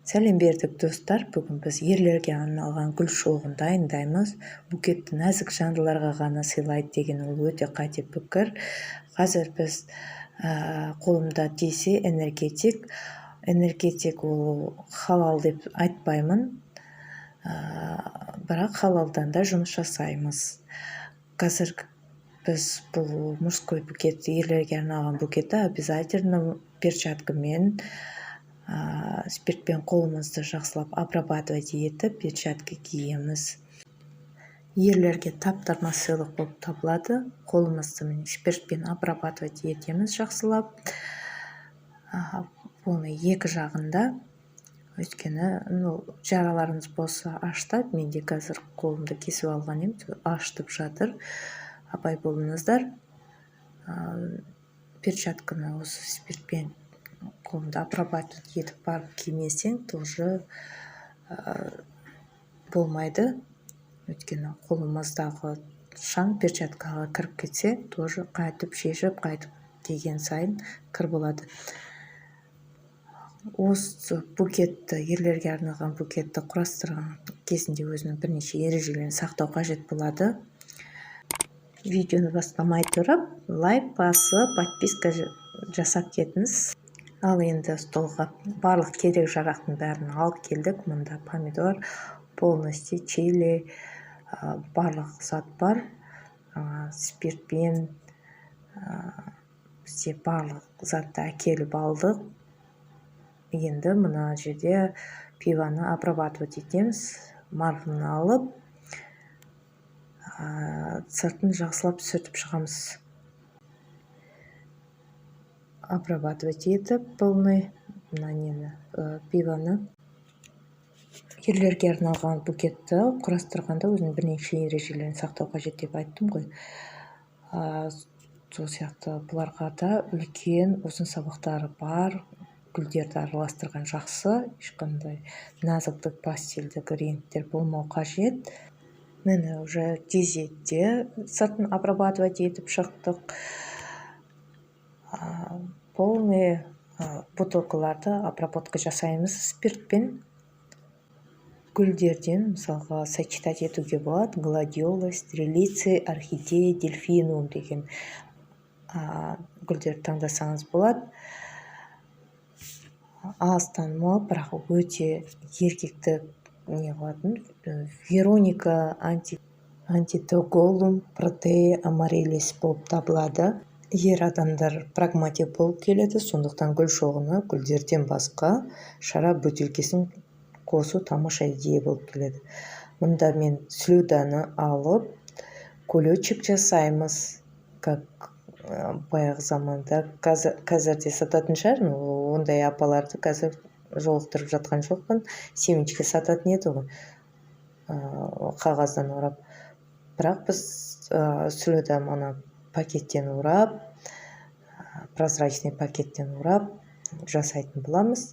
Сәлем бердік, достар! Бүгін біз ерлерге арналған гүл шоғын дайындаймыз. Букетті нәзік жандыларға ғана сыйлайды деген ол өте қате пікір. Қазір біз қолымда десе энергетик. Энергетик ол халал деп айтпаймын, бірақ халалдан да жұмыс жасаймыз. Қазір біз бұл мужской букет, ерлерге арналған букетті обязательно перчаткамен, спиртпен қолымызды жақсылап обрабатывать етіп, перчатка киеміз. Ерлерге таптырмас сыйлық болып табылады. Қолымызды, міне, спиртпен обрабатывать етеміз жақсылап, оны екі жағында, өйткені, ну, жараларыңыз болса, ашытады. Мен де қазір қолымды кесіп алған едім, ашытып жатыр, абай болыңыздар. Перчатканы осы спиртпен қолыңды обрабатывать етіп барып кимесең, тоже болмайды, өйткені қолымыздағы шаң перчаткаға кіріп кетсе, тоже қайтып шешіп, қайтып киген сайын кір болады. Осы букетті, ерлерге арналған букетті құрастырған кезінде өзінің бірнеше ережелерін сақтау қажет болады. Видеоны бастамай тұрып, лайк басып, подписка жасап кетіңіз. Ал енді столға барлық керек жарақтың бәрін алып келдік. Мұнда помидор, полностью чили, барлық зат бар. Спиртпен бізде барлық затты әкеліп алдық. Енді мына жерде пивоны обрабатывать етеміз. Марланы алып, сыртын жақсылап сүртіп шығамыз, обрабатывать етіп полный мына нені, пивоны. Ерлерге арналған букетті құрастырғанда өзінің бірнеше ережелерін сақтау қажет деп айттым ғой. Сол сияқты бұларға да үлкен ұзын сабақтары бар гүлдерді араластырған жақсы. Ешқандай нәзіктік, пастельдік реңктер болмау қажет. Міне, уже дезетте сыртын обрабатывать етіп шықтық. Полный бутылкаларды обработка жасаймыз спиртпен. Гүлдерден, мысалға, сочетать етуге болады: гладиола, стрелиция, орхидея, дельфиниум деген гүлдерді таңдасаңыз болады. Аз танымал, бірақ өте еркекті не қылатын вероника, антитоголум, протея, амариллис болып табылады. Ер адамдар прагматик болып келеді, сондықтан гүл шоғына гүлдерден басқа шарап бөтелкесін қосу тамаша идея болып келеді. Мұнда мен слюданы алып, кулечек жасаймыз, как баяғы заманда. Қазір де сататын шығар ондай апаларды, қазір жолықтырып жатқан жоқпын. Семечка сататын еді ғой қағаздан орап, бірақ біз слюда ана пакеттен орап, прозрачный пакеттен орап жасайтын боламыз.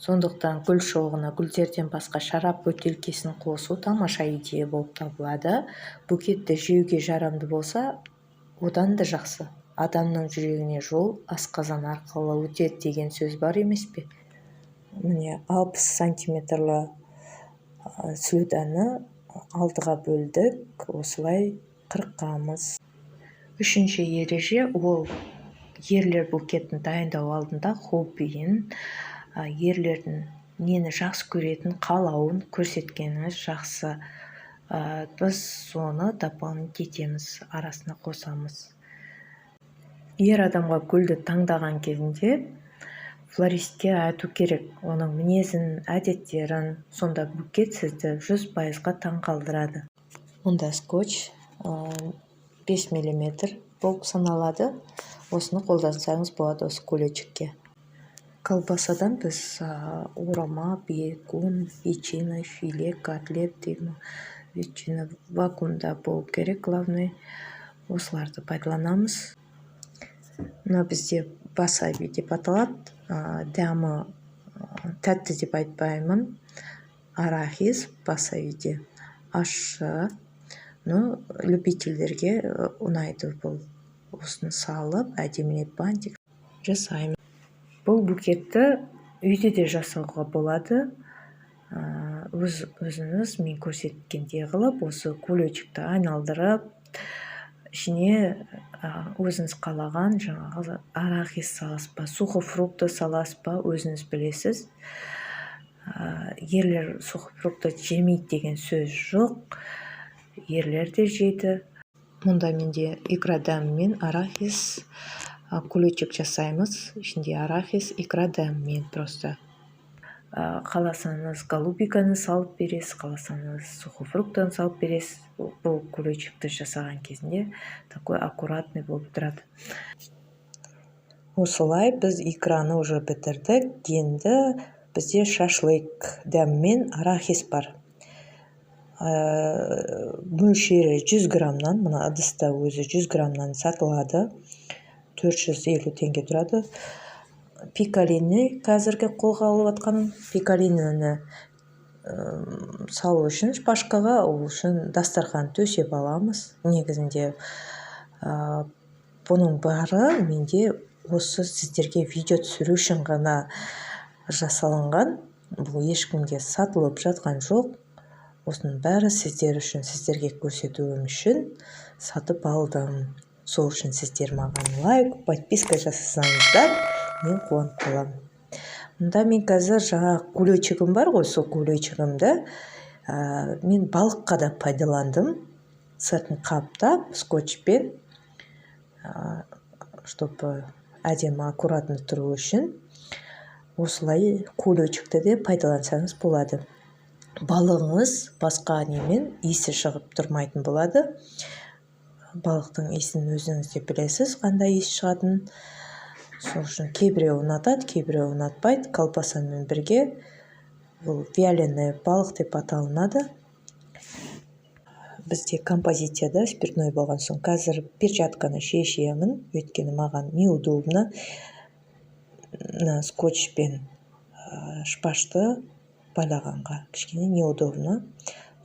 Сондықтан гүл шоғына гүлдерден басқа шарап бөтелкесін қосу тамаша идея болып табылады. Букетті жеуге жарамды болса, одан да жақсы. Адамның жүрегіне жол асқазан арқылы өтеді деген сөз бар емес пе? Міне, 60 сантиметрлі слюданы алтыға бөлдік, осылай қырқамыз. Үшінші ереже: ол ерлер букетін дайындау алдында хоббиін, ерлердің нені жақсы көретін, қалауын көрсеткеніңіз жақсы. Біз соны дополнить етеміз, арасына қосамыз. Ер адамға гүлді таңдаған кезінде флористке айту керек оның мінезін, әдеттерін. Сонда букет сізді 100%-ға таң қалдырады. Мұнда скотч 5 миллиметр болып саналады, осыны қолдансаңыз болады осы кулечекке. Колбасадан біз орама, бекон, ветчина, филе, котлет деген, ветчина вакуумда болу керек главный, осыларды пайдаланамыз. Мына бізде васаби деп аталады, дәмі тәтті деп айтпаймын. Арахис васабиде ащы, но любительдерге ұнайды бұл. Осыны салып, әдемілеп бантик жасаймын. Бұл букетті Үйде де жасауға болады. Өз өзіңіз мен көрсеткендей қылып, осы кулечикті айналдырып, ішіне өзіңіз қалаған жаңағы арахис саласыз ба, сухофрукты саласыз ба, өзіңіз білесіз. Ерлер сухофрукты жемейді деген сөз жоқ, ерлер де жейді. Мұнда менде икра дәмімен арахис кулечик жасаймыз. Ішінде арахис, икра дәмімен. Просто қаласаңыз, голубиканы салып бересіз, қаласаңыз, сухофруктаны салып бересіз. Бұл кулечикті жасаған кезінде такой аккуратный болып тұрады. Осылай біз икраны уже бітірдік. Енді бізде шашлык дәмімен арахис бар. Мөлшері 100 граммнан. Мына ыдыста өзі 100 граммнан сатылады, 450 теңге тұрады. Пиколини қазіргі қолға алып жатқаным. Пиколинini салу үшін шпажкаға, ол үшін дастархан төсеп аламыз. Негізінде бұның бәрі менде осы сіздерге видео түсіру үшін ғана жасалынған. Бұл ешкімге сатылып жатқан жоқ. Осының бәрі сіздер үшін, сіздерге көрсетуім үшін сатып алдым. Сол үшін сіздер маған лайк, подписка жасасаңыздар, мен қуанып қаламын. Мында мен қазір жаңағы кулечигім бар ғой, сол кулечигімді мен балыққа да пайдаландым, сыртын қаптап скотчпен, чтобы әдемі, аккуратно тұру үшін. Осылай кулечикті де пайдалансаңыз болады. Балығыңыз басқа немен иісі шығып тұрмайтын болады. Балықтың иісін өзіңіз де білесіз, қандай иіс шығатынын. Сол үшін кейбіреуі ұнатады, кейбіреуі ұнатпайды. Колбасамен бірге бұл вяленый балық деп аталынады. Бізде композицияда спиртной болған соң, қазір перчатканы шешемін, өйткені маған неудобно мына скотчпен шпажды байлағанға, кішкене неудобно.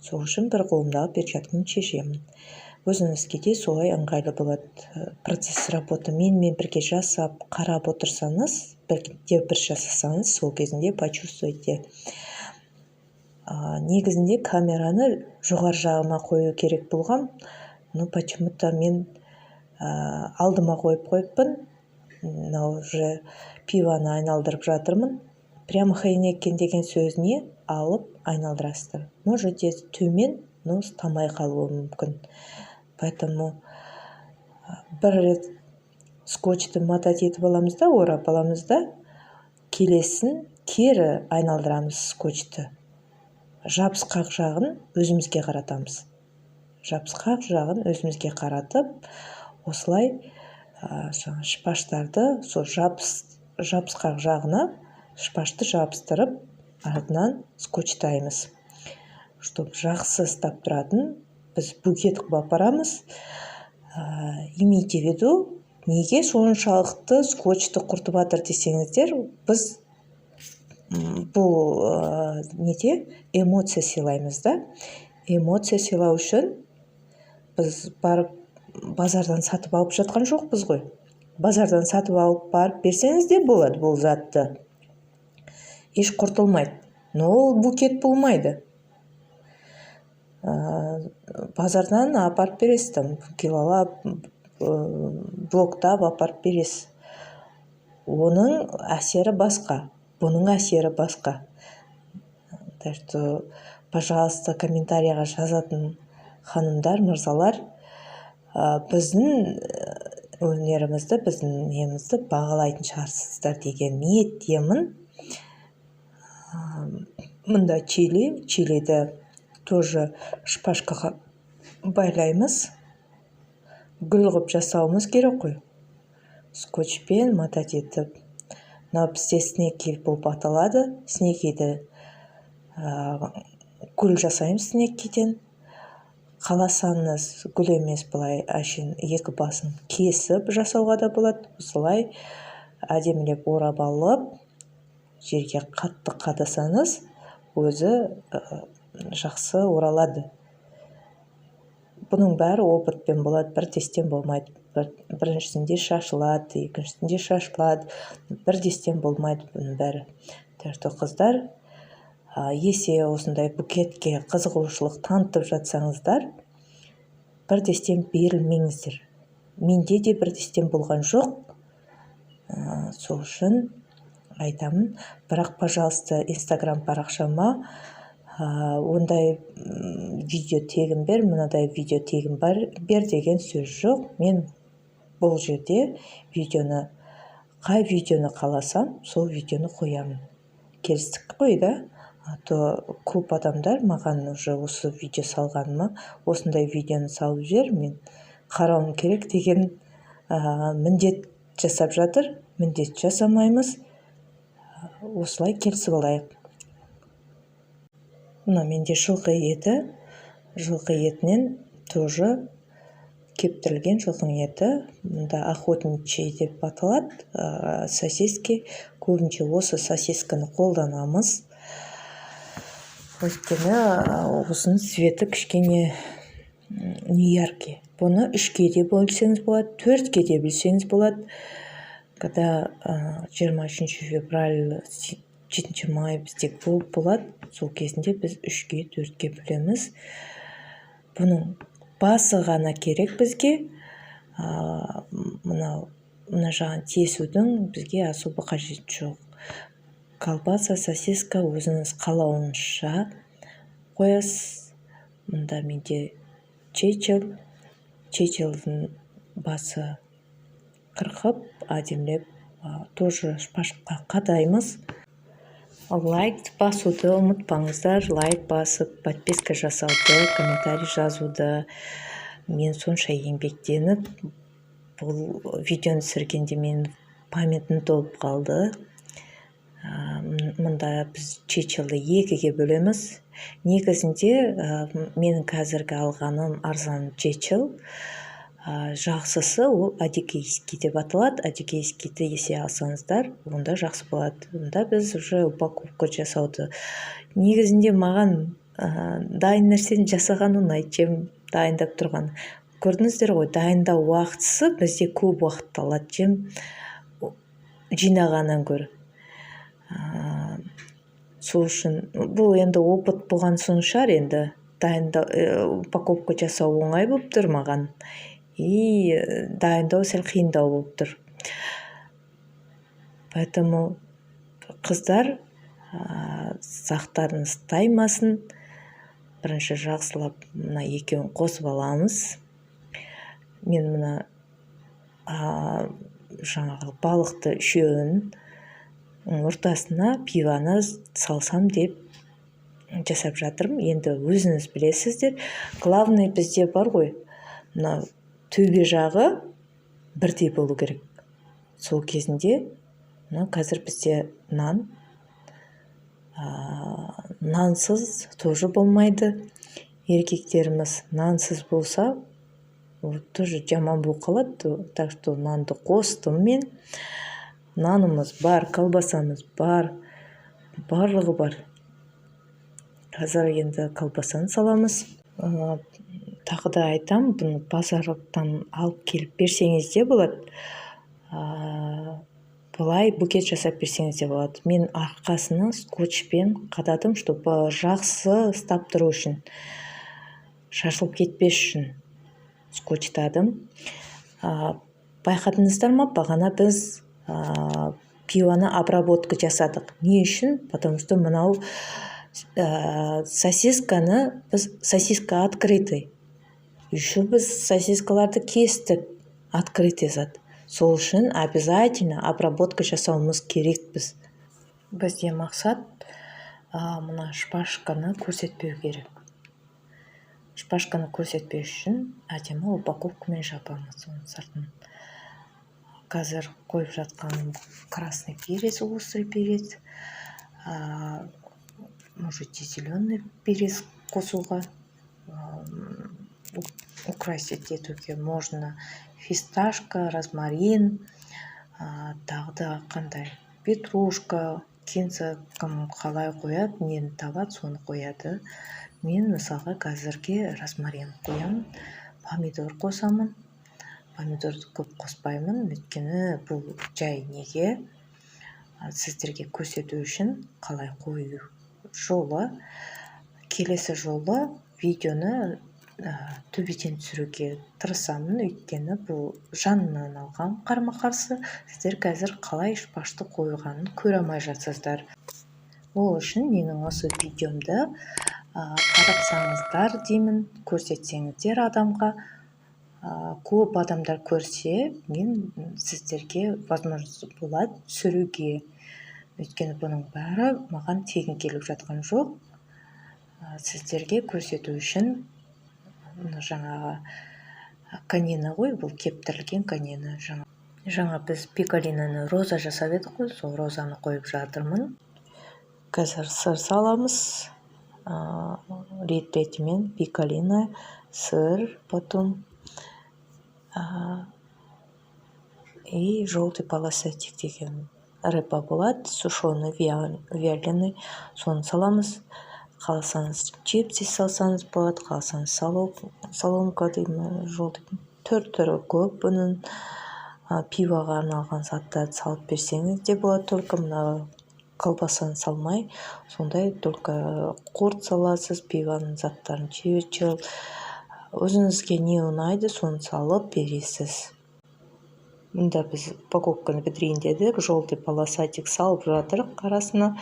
Сол үшін бір қолымдағы перчатканы шешемін. Өзіңізге де солай ыңғайлы болады процесс работы. Менімен бірге жасап, қарап отырсаңыз, бірге бір жасасаңыз, сол кезінде почувствуете. Негізінде камераны жоғары жағыма қою керек болған, но почему то мен алдыма қойып қойыппын. Мынау уже пивоны айналдырып жатырмын. Прямо Хайнекен деген сөзіне алып айналдырасыздар. Можете төмен, но ұстамай қалуы мүмкін. Поэтому бір рет скотчты мотать етіп аламыз да, орап аламыз да, келесін кері айналдырамыз. Скотчты жабысқақ жағын өзімізге қаратамыз. Жабысқақ жағын өзімізге қаратып, осылай жаңа шпаждарды сол жабысқақ жағына шпажды жабыстырып, артынан скотчтаймыз, чтобы жақсы ұстап тұратын. Біз букет қылып апарамыз. Имейте в виду, неге соншалықты скотчты құртып жатыр десеңіздер, біз бұл неде эмоция сыйлаймыз да. Эмоция сыйлау үшін біз барып базардан сатып алып жатқан жоқпыз ғой. Базардан сатып алып барып берсеңіз де болады, бұл затты еш құртылмайды, но ол букет болмайды. Базардан апарып бересіз, там килолап, блоктап апарып бересіз. Оның әсері басқа, бұның әсері басқа. Так что, пожалуйста, комментарийға жазатын ханымдар, мырзалар, біздің өнерімізді, біздің немізді бағалайтын шығарсыздар деген ниеттемін. Мында чили, чилиді тоже шпажкаға байлаймыз. Гүл қылып жасауымыз керек қой, скотчпен мотать етіп. Мынау бізде снеки болып аталады. Снекиді, гүл жасаймыз снекиден. Қаласаңыз, гүл емес, былай әшейін екі басын кесіп жасауға да болады. Осылай әдемілеп орап алып, жерге қатты қадасаңыз, өзі жақсы оралады. Бұның бәрі опытпен болады, бір тесттен болмайды. Біріншісінде шашылады, екіншісінде шашылады, бір тесттен болмайды бұның бәрі. Так что, қыздар, если осындай букетке қызығушылық танытып жатсаңыздар, бірдестен берілмеңіздер. Менде де бірдестен болған жоқ, сол үшін айтамын. Бірақ, пожалуйста, Инстаграм парақшама ондай видео тегін бер, мынадай видео тегін бар, бер деген сөз жоқ. Мен бұл жерде видеоны, қай видеоны қаласам, сол видеоны қоямын. Келістік қой да? А то көп адамдар маған уже осы видео салғаныма «осындай видеоны салып жібер, мен қарауым керек» деген міндет жасап жатыр. Міндет жасамаймыз, осылай келісіп алайық. Мына менде жылқы еті, жылқы етінен тоже, кептірілген жылқының еті, мында охотничий деп аталады сосиски. Көбінше осы сосисканы қолданамыз, өйткені осының цветі кішкене не яркий. Бұны үшке де бөлсеңіз болады, төртке де бөлсеңіз болады. Когда 23 февраль, 7 май бізде көп болады, сол кезінде біз үшке, төртке бөлеміз. Бұның басы ғана керек бізге, мынау мына жағын тесудің бізге особо қажеті жоқ. Колбаса, сосиска өзіңіз қалауыңызша қоясыз. Мында менде чечил, чечилдің басы қырқып, әдемілеп, тоже шпажка қадаймыз. Лайк басуды ұмытпаңыздар, лайк басып, подписка жасауды, комментарий жазуды. Мен сонша еңбектеніп бұл видеоны түсіргенде, менің памятім толып қалды. Мында біз чечилді екіге бөлеміз. Негізінде менің қазіргі алғаным арзан чечил, жақсысы ол адыгейский деп аталады. Адыгейскийді есе алсаңыздар, онда жақсы болады. Онда біз уже упаковка жасауды, негізінде маған дайын нәрсені жасаған ұнайды, чем дайындап тұрған. Көрдіңіздер ғой, дайындау уақытысы бізде көп уақыт алады, чем жинағаннан гөрі. Сол үшін бұл енді опыт болған соң шығар, енді дайындау, упаковка жасау оңай болып тұр маған, и дайындау сәл қиындау болып тұр. Поэтому, қыздар, сақтарыңыз таймасын. Бірінші жақсылап мына екеуін қосып аламыз. Мен мына жаңағы балықты үшеуін ортасына пивоны салсам деп жасап жатырмын. Енді өзіңіз білесіздер. Главный, бізде бар ғой, мына төбе жағы бірдей болу керек. Сол кезінде мына қазір бізде нан, нансыз тоже болмайды. Еркектеріміз нансыз болса, тоже жаман болып қалады. Так что нанды қостым мен. Нанымыз бар, колбасамыз бар, барлығы бар. Қазір енді колбасаны саламыз. Тағы да айтам, бұны базардан алып келіп берсеңіз де болады, былай букет жасап берсеңіз де болады. Мен арқасына скотчпен қададым, чтобы жақсы ұстап тұру үшін, шашылып кетпес үшін скотчтадым. Байқадыңыздар ма, бағана біз пивоны обработка жасадық. Не үшін? Потому что мынау сосисканы біз, сосиска открытый, еще біз сосискаларды кестік, открытый зат. Сол үшін обязательно обработка жасауымыз керекпіз. Бізде мақсат мына шпажканы көрсетпеу керек. Шпажканы көрсетпеу үшін әдемі упаковкамен жабамыз оның сыртын. Қазір қойып жатқаным красный перец, острый перец, можете зеленый перец қосуға, украсить етуге можно фисташка, розмарин, тағы да қандай, петрушка, кинза. Кім қалай қояды, нені табады, соны қояды. Мен, мысалға, қазірге розмарин қоямын, помидор қосамын. Помидорды көп қоспаймын, өйткені бұл жай неге Сіздерге көрсету үшін қалай қою жолы. Келесі жолы видеоны төбеден түсіруге тырысамын, өйткені бұл жанынан алған қарама қарсы сіздер қазір қалай шпажды қойғанын көре алмай жатсыздар. Ол үшін менің осы видеомды таратсаңыздар деймін, көрсетсеңіздер адамға. Көп адамдар көрсе, мен сіздерге возможность болады түсіруге, өйткені бұның бәрі маған тегін келіп жатқан жоқ. Сіздерге көрсету үшін. Мына жаңағы конина ғой, бұл кептірілген конина. Жаңа біз пиколинаны роза жасап едік қой, сол розаны қойып жатырмын. Қазір сыр саламыз рет ретімен: пиколино, сыр, потом и желтый полосатик деген рыба болады, сушеный, вяленый, соны саламыз. Қаласаңыз, чипсы салсаңыз болады, қаласаңыз, соломка деймін, желтый, түр түрі көп бұның. Пивоға арналған заттарды салып берсеңіз де болады, только мына колбасаны салмай, сондай только құрт саласыз, пивоның заттарын, чевичел, өзіңізге не ұнайды, соны салып бересіз. Мында біз упаковканы бітірейін дедік, желтый полосатик салып жатырық арасына.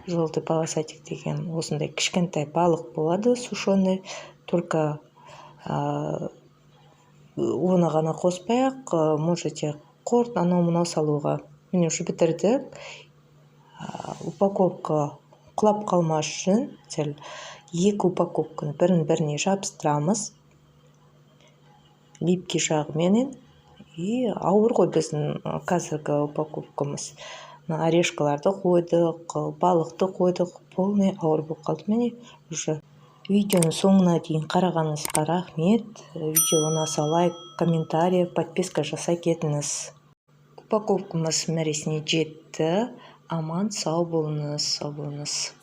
Желтый полосатик деген осындай кішкентай балық болады, сушеный, только оны ғана қоспай ақ можете құрт, анау мынау салуға. Міне, уже бітірдік. Упаковка құлап қалмас үшін сәл екі упаковканы бірін біріне жабыстырамыз липкий жағыменен. И ауыр ғой біздің қазіргі упаковкамыз. Мына орешкаларды қойдық, балықты қойдық, полный ауыр болып қалды. Міне, уже. Видеоның соңына дейін қарағаныңызға рахмет. Видео ұнаса, лайк, комментарий, подписка жасай кетіңіз. Упаковкамыз мәресіне жетті. Аман сау болыңыз, сау болыңыз.